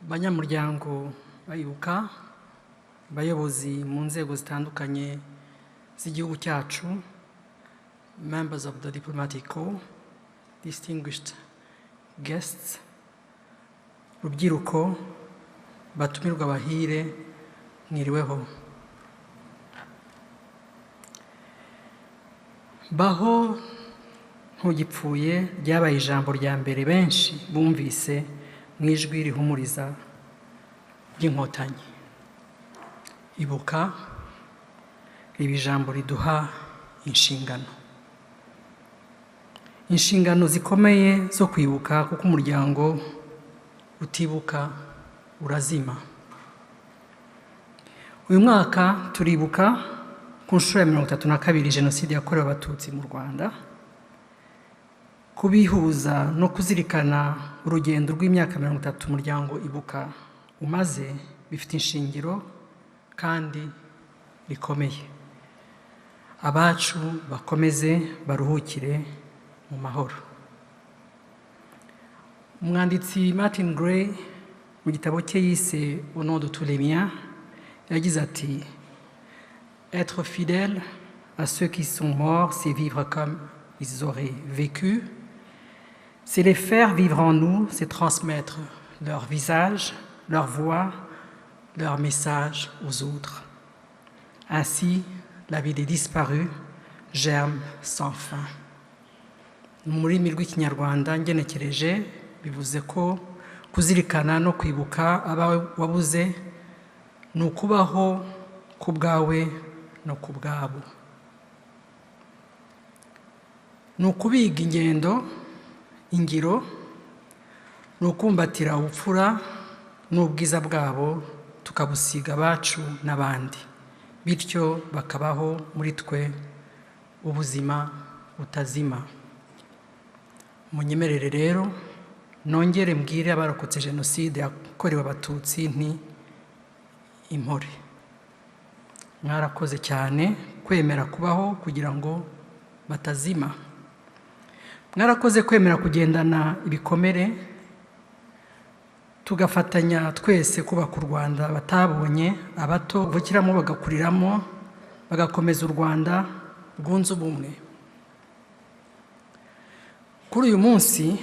Banyamuryango bayibuka, bayobozi mu nzego zitandukanye z'igihugu cyacu, members of the diplomatic corps, distinguished guests, rubyiruko, batumirwa bahire, mwiriweho. Baho ntugipfuye ryabaye ijambo rya mbere benshi bumvise mu ijwi rihumuriza ry'Inkotanyi. Ibuka riba ijambo riduha inshingano, inshingano zikomeye zo kwibuka, kuko umuryango utibuka urazima. Uyu mwaka turibuka ku nshuro ya 32 Jenoside yakorewe Abatutsi mu Rwanda. Kubihuza no kuzirikana urugendo rw'imyaka 30 umuryango Ibuka umaze bifite ishingiro kandi rikomeye. Abacu bakomeze baruhukire mu mahoro. Umwanditsi Martin Gray mu gitabo cye yise "Au nom de tous les miens" yagize ati: "Être fidèle à ceux qui sont morts, c'est vivre comme ils auraient vécu, c'est les faire vivre en nous, c'est transmettre leur visage, leur voix, leur message aux autres. Ainsi, la vie des disparus germe sans fin." Mu rurimi rw'Ikinyarwanda ngenekereje bivuze ko kuzirikana no kwibuka abawe wabuze ni ukubaho ku bwawe no ku bwabo, ni ukubiga ingendo ingiro, ni ukumbatira ubupfura n'ubwiza bwabo tukabusiga abacu n'abandi, bityo bakabaho muri twe ubuzima butazima. Munyemerere rero nongere mbwire abarokotse Jenoside yakorewe Abatutsi nti: impore, mwarakoze cyane kwemera kubaho kugira ngo batazima, mwarakoze kwemera kugendana ibikomere, tugafatanya twese kubaka u Rwanda batabonye, abato bavukiramo bagakuriramo, bagakomeza u Rwanda rwunze ubumwe. Kuri uyu munsi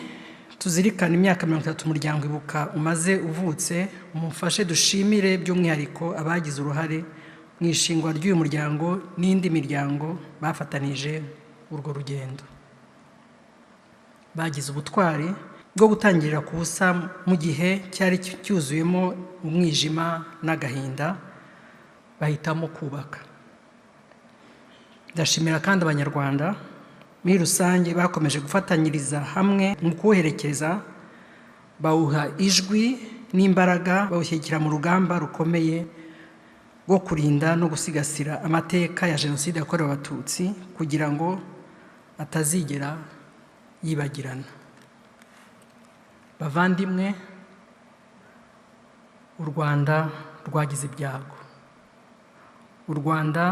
tuzirikana imyaka 30 umuryango Ibuka umaze uvutse, mumfashe dushimire by'umwihariko abagize uruhare mu ishingwa ry'uyu muryango n'indi miryango bafatanije urwo rugendo. Bagize ubutwari bwo gutangirira ku busa mu gihe cyari cyuzuyemo umwijima n'agahinda, bahitamo kubaka. Ndashimira kandi Abanyarwanda muri rusange bakomeje gufatanyiriza hamwe mu kuwuherekeza, bawuha ijwi n'imbaraga, bawushyigikira mu rugamba rukomeye rwo kurinda no gusigasira amateka ya Jenoside yakorewe Abatutsi kugira ngo atazigera yibagirana. Bavandimwe, u Rwanda rwagize ibyago, u Rwanda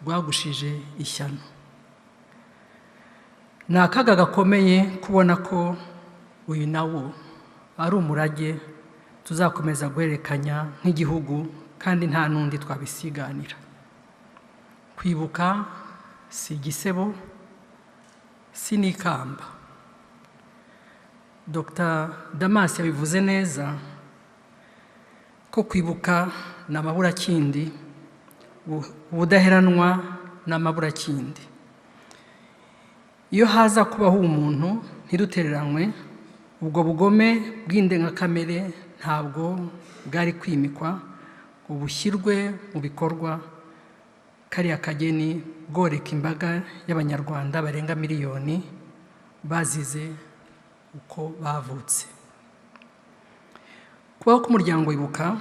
rwagushije ishyano. Ni akaga gakomeye kubona ko uyu nawo ari umurage tuzakomeza guhererekanya nk'igihugu, kandi nta n'undi twabisiganira. Kwibuka si igisebo, si n'ikamba. Dr Damas yabivuze neza ko kwibuka ni amaburakindi, ubudaheranwa ni amaburakindi. Iyo haza kubaho umuntu ntidutereranywe, ubwo bugome bw'indengakamere ntabwo bwari kwimikwa ngo bushyirwe mu bikorwa kariya kageni, bworeka imbaga y'Abanyarwanda barenga miliyoni bazize uko bavutse. Kubaho k'umuryango Ibuka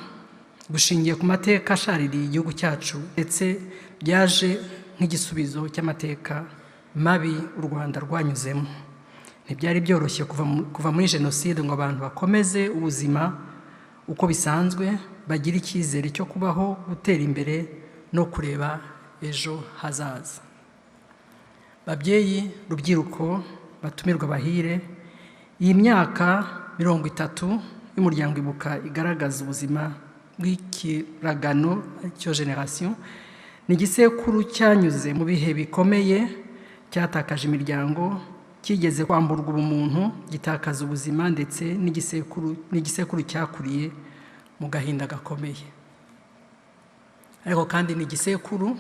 gushingiye ku mateka ashaririye igihugu cyacu, ndetse byaje nk'igisubizo cy'amateka mabi u Rwanda rwanyuzemo. Ntibyari byoroshye kuva muri Jenoside ngo abantu bakomeze ubuzima uko bisanzwe, bagire icyizere cyo kubaho, gutera imbere no kureba ejo hazaza. Babyeyi, rubyiruko, batumirwa bahire, iyi myaka 30 y'umuryango Ibuka igaragaza ubuzima bw'ikiragano, cyo génération, ni igisekuru cyanyuze mu bihe bikomeye, cyatakaje imiryango, kigeze kwamburwa ubumuntu, gitakaza ubuzima, ndetse n'igisekuru cyakuriye mu gahinda gakomeye. Ariko kandi ni igisekuru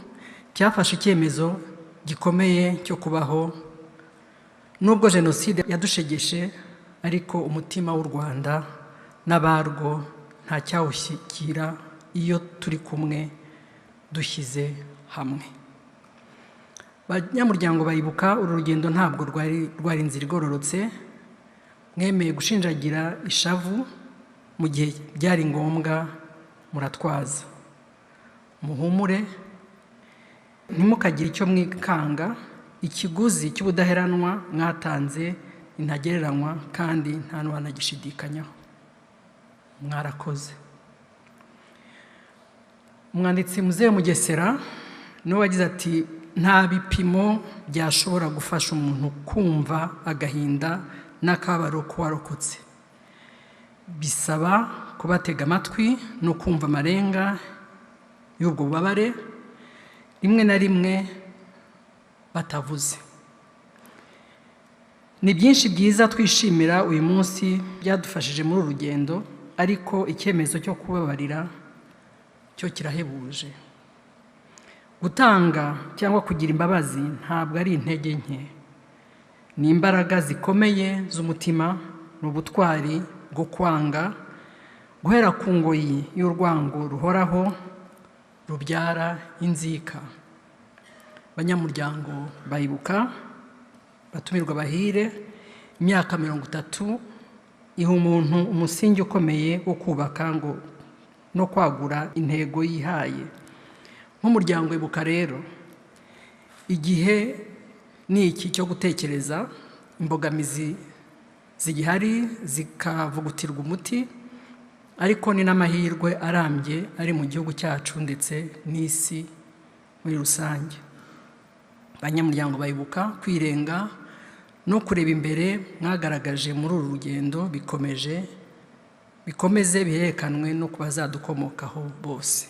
cyafashe icyemezo gikomeye cyo kubaho. Nubwo jenoside yadushegeshe, ariko umutima w'u Rwanda n'abarwo nta cyawushyikira iyo turi kumwe, dushyize hamwe. Banyamuryango ba Ibuka, uru rugendo ntabwo rwari inzira igororotse. Mwemeye gushinjagira ishavu mu gihe byari ngombwa, muratwaza. Muhumure, ntimukagire icyo mwikanga. Ikiguzi cy'ubudaheranwa mwatanze ntagereranywa kandi nta n'uwanagishidikanyaho. Mwarakoze. Umwanditsi Muzehe Mugesera niwe wagize ati: "Nta bipimo byashobora gufasha umuntu kumva agahinda n'akababaro k'uwarokotse. Bisaba kubatega amatwi no kumva amarenga y'ubwo bubabare, rimwe na rimwe batavuze." Ni byinshi byiza twishimira uyu munsi byadufashije muri uru rugendo, ariko icyemezo cyo kubabarira cyo kirahebuje. Gutanga cyangwa kugira imbabazi ntabwo ari intege nke, ni imbaraga zikomeye z'umutima, ni ubutwari bwo kwanga guhera ku ngoyi y'urwango ruhoraho rubyara inzika. Banyamuryango ba Ibuka, batumirwa bahire, imyaka 30 iha umuntu umusingi ukomeye wo kubaka ngo no kwagura intego yihaye. Nk'umuryango Ibuka rero, igihe ni iki cyo gutekereza imbogamizi zigihari zikavugutirwa umuti, ariko ni n'amahirwe arambye ari mu gihugu cyacu ndetse n'isi muri rusange. Banyamuryango ba Ibuka, kwirenga no kureba imbere mwagaragaje muri uru rugendo bikomeze biherekanwe no ku bazadukomokaho bose.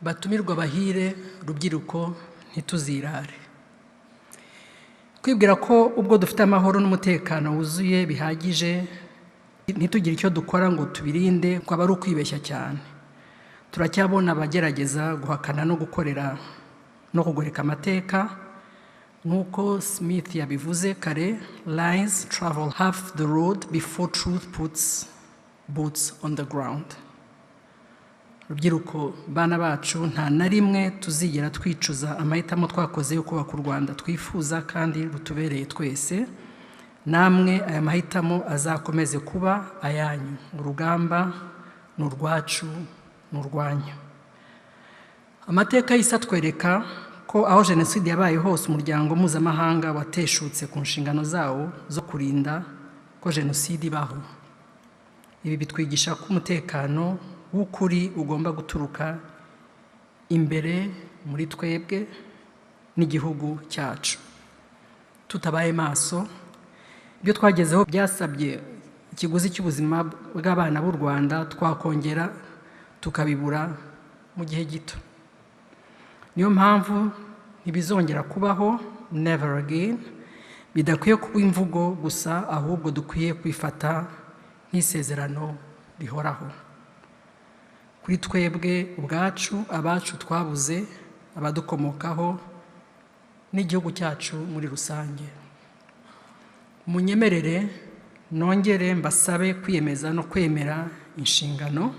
Batumirwa bahire, rubyiruko, ntituzirare kwibwira ko ubwo dufite amahoro n'umutekano wuzuye bihagije, ntitugire icyo dukora ngo tubirinde, kwaba ari ukwibeshya cyane. Turacyabona abagerageza guhakana no gukorera no kugoreka amateka. Nk'uko Smith yabivuze kare, "Lies travel half the road before truth puts boots on the ground." Rubyiruko, bana bacu, nta na rimwe tuzigera twicuza amahitamo twakoze yo kubaka u Rwanda twifuza kandi rutubereye twese. Namwe aya mahitamo azakomeze kuba ayanyu. Urugamba ni urwacu, ni urwanyu. Amateka y'isi atwereka ko aho jenoside yabaye hose, umuryango mpuzamahanga wateshutse ku nshingano zawo zo kurinda ko jenoside ibaho. Ibi bitwigisha ko umutekano w'ukuri ugomba guturuka imbere muri twebwe n'igihugu cyacu. Tutabaye maso, ibyo twagezeho byasabye ikiguzi cy'ubuzima bw'abana b'u Rwanda twakongera tukabibura mu gihe gito. Niyo mpamvu "ntibizongera kubaho", "never again", bidakwiye kuba imvugo gusa, ahubwo dukwiye kwifata nk'isezerano rihoraho kuri twebwe ubwacu, abacu twabuze, abadukomokaho n'igihugu cyacu muri rusange. Munyemerere nongere mbasabe kwiyemeza no kwemera inshingano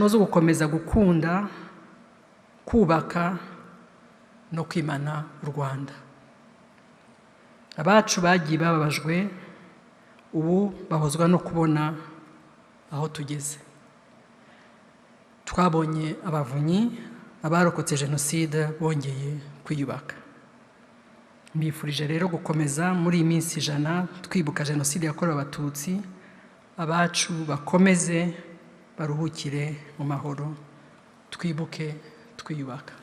zo gukomeza gukunda, kubaka no kwimana u Rwanda. Abacu bagiye bababajwe, ubu bahozwa no kubona aho tugeze. Twabonye abavunyi, abarokotse jenoside bongeye kwiyubaka. Mbifurije rero gukomeza muri iyi minsi 100 twibuka jenoside yakorewe Abatutsi, abacu bakomeze baruhukire mu mahoro. Twibuke twiyubaka.